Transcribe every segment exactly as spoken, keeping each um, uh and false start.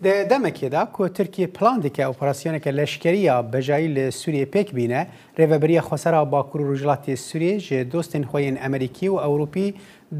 Di demekê de ku Tirkiye plan dike operasyoneke leşkerî ya bejayî li Sûriyê pêk bîne, Rêveberiya Xwesera Bakur û Rojhilatê Sûriyê ji dostên xwe yên Amerîkî û Ewropî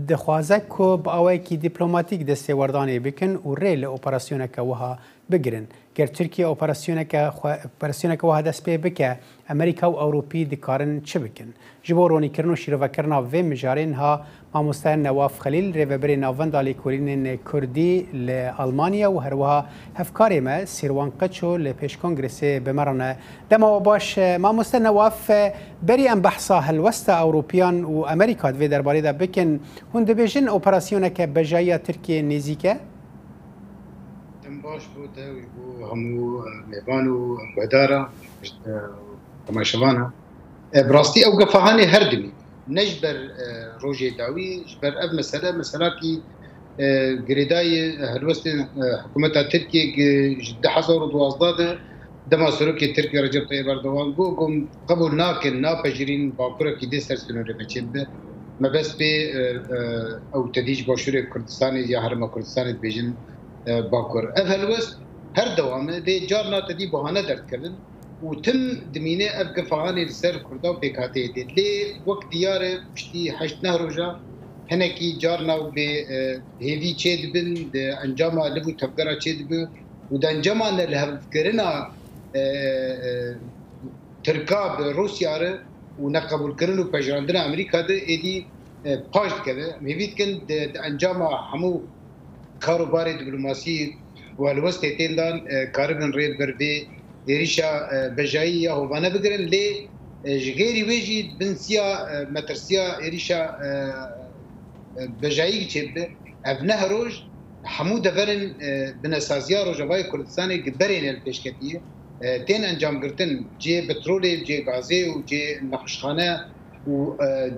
dixwaze ku bi awayekî dîplomatîk destêwerdanê bikin û rê li operasyoneke wiha bigirin. Ger Tirkiye operasyoneke xwe, operasyoneke wiha dest pê bike, Amerîka û Ewropî dikarin çi bikin? Ji bo ronîkirin û şîrovekirina vê mijarê niha mamoste Newaf Xelîl, rêvebirê Navenda Lêkolînên Kurdî li Almanya û herwiha hevkarê me Sîrwan Qeço li pêş kongresê bi me re ne. Dema we baş, mamoste Newaf, berî em behsa helwesta Ewropiyan û Amerîka di vê derbarê de bikin, hûn dibêjin operasyoneke bejayî ya Tirkiyê nêzîk e? Dem baş bo te û bo hemû, e, mêvan û guhdaran, e, temaşevana. E, bi rastî ew gefa hanê her dimî. Ne ji ber, e, rojê dawî, ji ber ev mesele, meselakî, e, girêdayî, e, helwestên, e, hikûmeta Tirkiyê gi-, ji du hezar û duwazdeh de dema Serokê Tirkiyê Recep Tayyip Erdogan got, got, qebûl nakin, napejirîn bakurekî dê ser sînorê me çêbibe. Mebest pê, e, e, ew tedî ji Başûrê Kurdistanê ya Herêma Kurdistanê dibêjin, e, Bakur. Ev helwest her dewam e, lê carna tedî bahane derdikevin û tim dimîne ev gefa hanê li ser Kurda û pêkhateyê tê. Lê wek diyar e, piştî heşt neh roja hinekî carna û bê, e, hêvî çêdibin, di encama liv û tevgera çêdibe û di encama nelihevkirina, e, e, Tirka bi Rûsya re û neqebûlkirin û pejirandina Amerîka de êdî, e, paş dikeve. Em hêvî dikin di, di encama hemû kar û barê diplomasî û helwestê tên dan, e, karibin rê li ber vê êrîşa, e, bejayî ya hovane bigirin. Lê, e, ji xêrî wê jî bin siya, e, metirsiya êrîşa, e, e, bejayî çêbibe. Ev neh roj hemû deverên, e, binesaziya Rojavayê Kurdistanê gi berê ne li pêş ketiye, e, tên encamgirtin, cihê petrolê, cihê gazê û cihê nexweşxane û, e,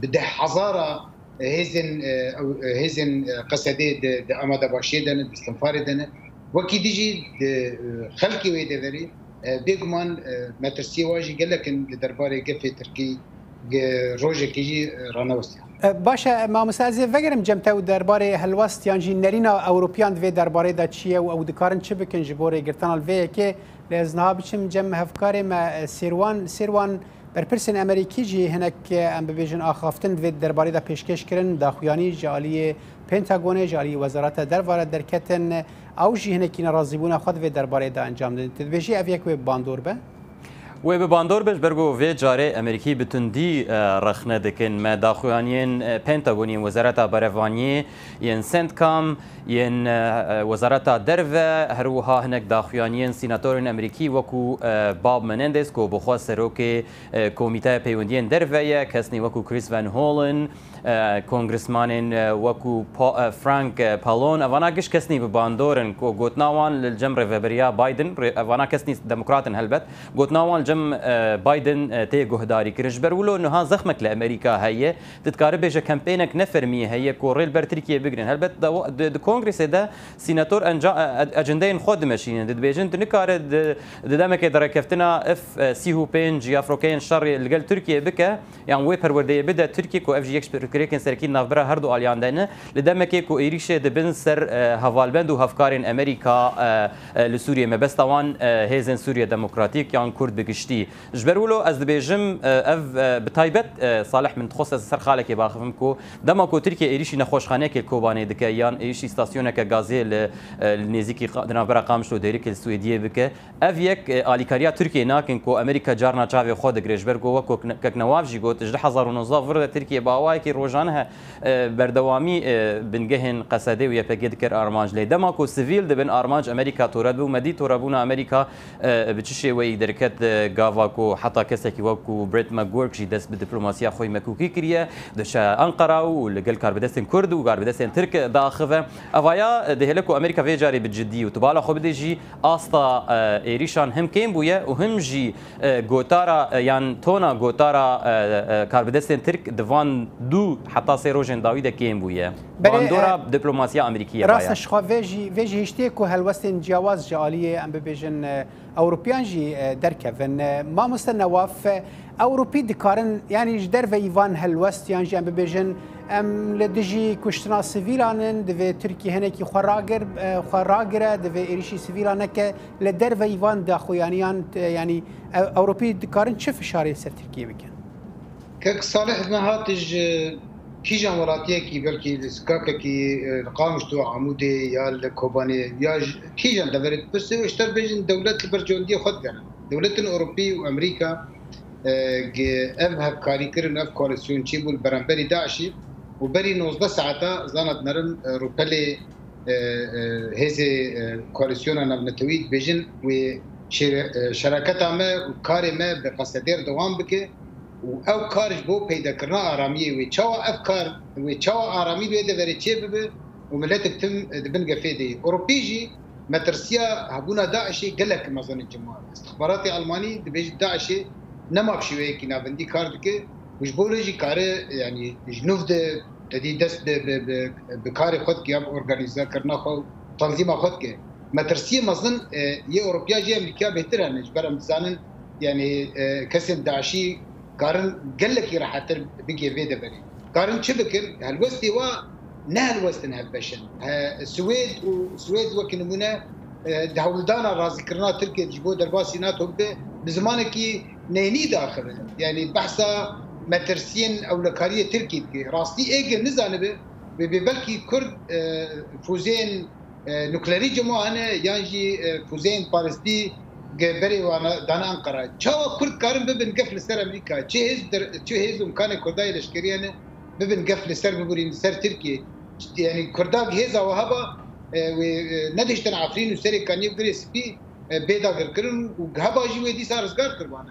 bi deh hezara hêzên, e, ew, e, hêzên, e, Qesedê di, di amadebaşiyê de ne, di istinfarê de ne. Wekî dijî di, e, xelkê wê deverê, e, bêguman, e, metirsiyê wan jî gelek in li derbarê gefê tirkî, ge-, rojekê jî, e, ranewestiyan. E, baş e, mamoste, ez ê vegerim cem te û derbarê helwest yan jî nerîna Ewropiyan di vê derbarê de çi ye û ew dikarin çi bikin ji bo rêgirtina li vê yekê. Lê ez niha biçim cem hevkarê me, e, Sêrwan. Sêrwan, berpirsên Amerîkî jî hinek, e, em bibêjin axaftin di vê derbarê de pêşkêş kirin, daxuyanî ji aliyê Pentagonê, ji aliyê Wezareta Derve re derketin. Ew jî hinekî nerazîbûna xwe di vê derbarê de encam didin. Tu dibêjî ev yek wê bi bandor be? Wê bi bandor be, ji ber ku vê carê Amerîkî bi tundî, e, rexne dikin. Me daxuyaniyên, e, Pentagon yên Wezareta Berevaniyê, yên CENTCOM, yên, e, e, Wezareta Derve, her wiha hinek daxuyaniyên sînatorên Amerîkî wekû, e, Bob Menendez ku bi xwe serokê, e, Komîteya Peywendiyên Derve ye, kesnî wekû Chris Van Hollen, e, kongresmanên, e, wekû Pa-, e, Frank, e, Pallone, evana giş kesnî bi bandor in ku gotina wan li cem rêveberiya Biden, rê-, evana kesnî demokrat in helbet, gotina wan li cem, e, Biden, e, tê guhdarî kirin. Ji ber wilo niha zexmek li Amerîka heye. Tu dikarî bêje kempênek ne fermî heye ku rê li ber Tirkiyê bigirin. Helbet di, di, di kongresê de sînator enca-, e, e, ecendeyên xwe dimeşînin. Dibêjin tu nikare di, di demekê de rêkeftina F, e, sî û pênc ya firokeyên şerê li gel Tirkiyê bike. Yan wê perwerdeyê bide Tirkiyê ku ev jî yek ji pirsgirêkên serekî di navbera her du aliyan de ne, li demekê ku êrîşê dibin ser, e, hevalbend û hevkarên Amerîka, e, e, li Sûriyê, mebesta wan, e, hêzên Sûriye Demokratîk yan Kurd bi giştî. Ji ber wilo ez dibêjim, e, ev, e, bi taybet, e, Salih, min dixwest ez ser xalekê biaxivim ku dema ku Tirkiye êrîşî nexweşxaneyekê li Kobanê dike yan êrîşî stasyoneke gazê li, e, li nêzîkî qa-, di navbera Qamişlo û Dêrikê li Swêdiyê bike, ev yek, e, alîkariya Tirkiyê nakin ku Amerîka carna çavê xwe digire, ji ber ku wek Kok-, Kek Newaf jî got, ji du hezar û nozdeh vir de Tirkiye bi awayekî rojane he, e, berdewamî, e, bingehên Qesedê û Y P G dikir armanc. Lê dema ku sivîl dibin armanc, Amerîka tore dibû, me dî torebûna Amerîka, e, bi çi şêweyî derket, e, gava ku heta kesekî wek ku Brett McGurk jî dest bi diplomasiya xwe yî mekûkî kiriye, diçe Enqera û li gel karbidestên Kurd û karbidestên Tirk diaxive. Evaya, e, dihêle ku Amerîka vê carê bi cidî û tibala xwe bide jî asta, e, êrîşan him kêm bûye û him jî, e, gotara, e, yan tona gotara, e, e, karbidestên Tirk di van du heta sê rojên dawî de kêm bûye. Belê, bandora, e, diplomasiya Amerîkî ye. Rast e, ji xwe vê jî, vê jî hiştê ku helwestên ciyawaz ji aliyê, em bibêjin, e, Ewropiyan jî, e, derkevin. E, mamoste Newaf, e, Ewropî dikarin, yanî ji derveyî van helwest yan jî em bibêjin, Em li dijî kuştina sivîlan in, divê Tirkiye hinekî xwe ragir, xwe ragire, divê êrîşî sivîlan neke. Li derveyî van daxuyaniyan, yanî Ewropî dikarin çi fişarê ser Tirkiye bikin? Kek Salih, me hat ji kîjan welatiyekî, belkî li Sikakekî, e, li Qamişlo, Amûdê ya li Kobanê ya ji kîjan deverê dipirsê û ji te bêjin dewlet li ber cewendiyê xwe digere. Dewletên Ewropî û Amerîka, e, gi-, ev hevkarîkirin, ev koalîsyon çêbû li beramberî DAIŞ'î û berî nozdeh saeta zana dinerin, e, rûpelê, e, e, hêzê, e, koalîsyona navnetewî dibêjin wê şêre-, e, şeraketa me û karê me bi qesedêr dewam bike û ew kar ji bo peydakirina aramiyê wê çawa ev kar wê çawa aramî li wê deverê çê bibe û miletek tim, e, di bin gefê de ye. Ewropî jî metirsiya hebûna DAIŞ'ê gelek mezin e ji wan. Îstixbaratê Almanî dibêje DAIŞ'ê nema bi şêweyekî navendî kar dike û ji bo lê jî kare, yanî ji nûv de tedî dest bi, bi, bi, bi karê xwe dike ya bi organîzekirina xwe û tanzîma xwe dike. Metirsiyê mezin, e, yê Ewropiya jî Amerîkiya bêhtir hene. Ji ber em dizanin, yanî, e, kesên DAIŞ'î karin gelekî rehettir bigê vê deverê. Karin çi bikin? Helwestê wa ne helwestin hevbeş in. He, Swêd û Swêd wekî nimûne, e, di hewldana razîkirina Tirkiye ji bo derbasî NATO bibe, bi zimanekî neyînî daxive. Yanî behsa metirsiyên ewlekariyê Tirkî dike. Rastî êgir nizanibe, wê bê belkî Kurd, e, fûzeyên, e, nuklerî cem wan hene yan jî, e, fûzeyên palestî ge berê wan dane Enqera. Çawa Kurd karin bibin gef li ser Amerîka? Çi hêz der-, çi hêz û imkanê Kurda yê leşkerî hene bibin gef li ser bibûrîn li ser Tirkiye? Yanî Kurda hêza we heba, e, wê, e, nedihiştin Efrîn û serê kaniyê bi girê spî, e, bê dagirkirin û heba jî wê dîsa rizgar kiribane.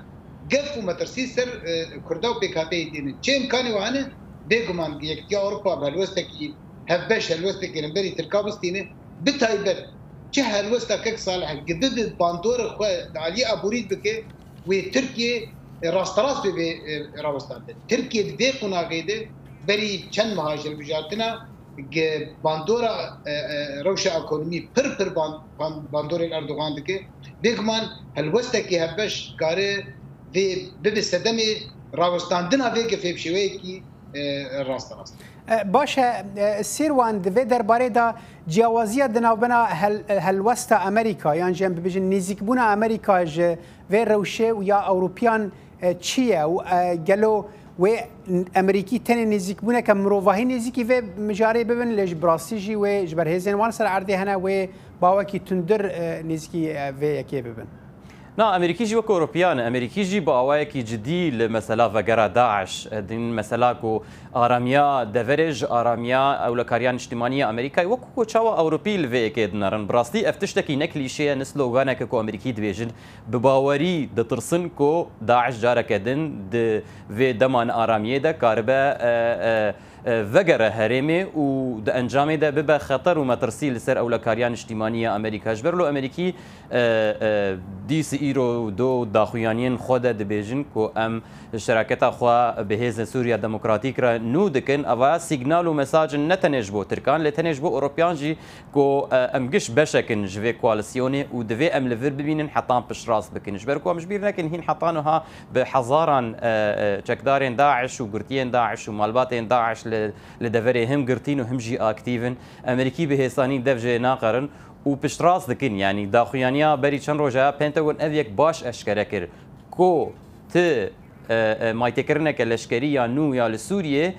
Gef û metirsî ser, e, Kurda û P K K'yê têne. Çi imkanê we hene? Bêguman Yekîtiya Ewropa bi helwestekî hevbeş, helwestekî hemberî Tirka bistîne. Bi taybet çi helwesta kek Salih gi bibe bandorê xwe di aliyê aborî bike, wê Tirkiye, e, rasterast bê, bê, e, rawestandin. Tirkiye di vê qonaxê de berî çend meha ji hilbijartina ge bandora, e, e, rewşa ekonomî pir pir ban-, ban-, bandorên Erdogan dike. Bêguman helwestekî hevbeş kare vê bibe sedemê rawestandina vê gefê bi şêweyekî, e, rasterast. E, baş e, e, Sîrwan, di vê derbarê de ciyawaziya di navbena hel-, helwesta Amerîka, yan jî em bibêjin nêzîkbûna Amerîka ji vê rewşê û ya Ewropiyan, e, çi ye û, e, gelo wê Amerîkî tenê nêzîkbûneke mirovahî nêzîkî vê mijarê bibin, lê ji bi rastî jî wê ji ber hêzên wan ser erdê hene, wê bawekî tundir, e, nêzîkî, e, vê yekê bibin? Na, Amerîkî jî wek Ewropiyan e. Amerîkî jî bi awayekî cidî li mesela vegera DAIŞ, e, din mesela ku aramiya deverê ji aramiya ewlekariya niştimanî ya Amerîkayê, wek ku çawa Ewropî li vê yekê dinerin. Bi rastî ev tiştekî ne klîşe ye, ne sloganeke ku Amerîkî dibêjin. Bi bawerî ditirsin ku DAIŞ careke din di vê dema nearamiyê de karibe, e, e, e, vegere herêmê û di encamê de bibe xeter û metirsî li ser ewlekariya niştimanî ya Amerîka. Ji ber lo Amerîkî, e, e, dîs îro do daxuyaniyên xwe de dibêjin ku em şeraketa xwe bi hêzên Sûriya Demokratîk re nû dikin. Eva sîgnal û mesaj in ne tenê ji bo Tirkan, lê tenê ji bo Ewropiyan jî ku, e, em giş beşek in ji vê koalîsyonê û divê em li vir bimînin hetan piştrast bikin. Ji ber ku em ji bîr nekin hîn heta niha bi hezaran, e, e, çekdarên DAIŞ û girtiyên DAIŞ û malbatên DAIŞ li, li deverê him girtîn û him jî aktîv in. Amerîkî bi hêsanî dev jê naxerin û piştrast dikin. Yanî daxuyaniya berî çend roja Pentagon ev yek baş eşkere kir ku ti, e, e, maytêkirineke leşkerî ya nû ya li Sûriyê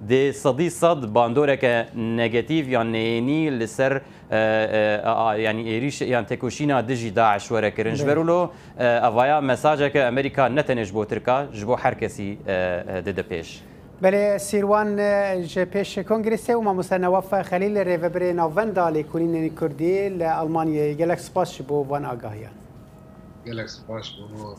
dê sedî sed bandoreke negatîf yan neyênî li ser, e, e, a, a, yanî êrîş yan têkoşîna dijî DAIŞ were kirin. Ji ber Belê. wilo, e, evaya mesajeke Amerîka ne tenê ji bo Tirka, ji bo her kesî, e, e, dide pêş. Belê, Sîrwan, e, ji pêş Kongrê Sê û Mamoste Newaf Xelîl, rêvebirê Navenda Lêkolînên Kurdî li Almanyayê. Gelek spas ji bo van agahiyan. Gelek spas ji bo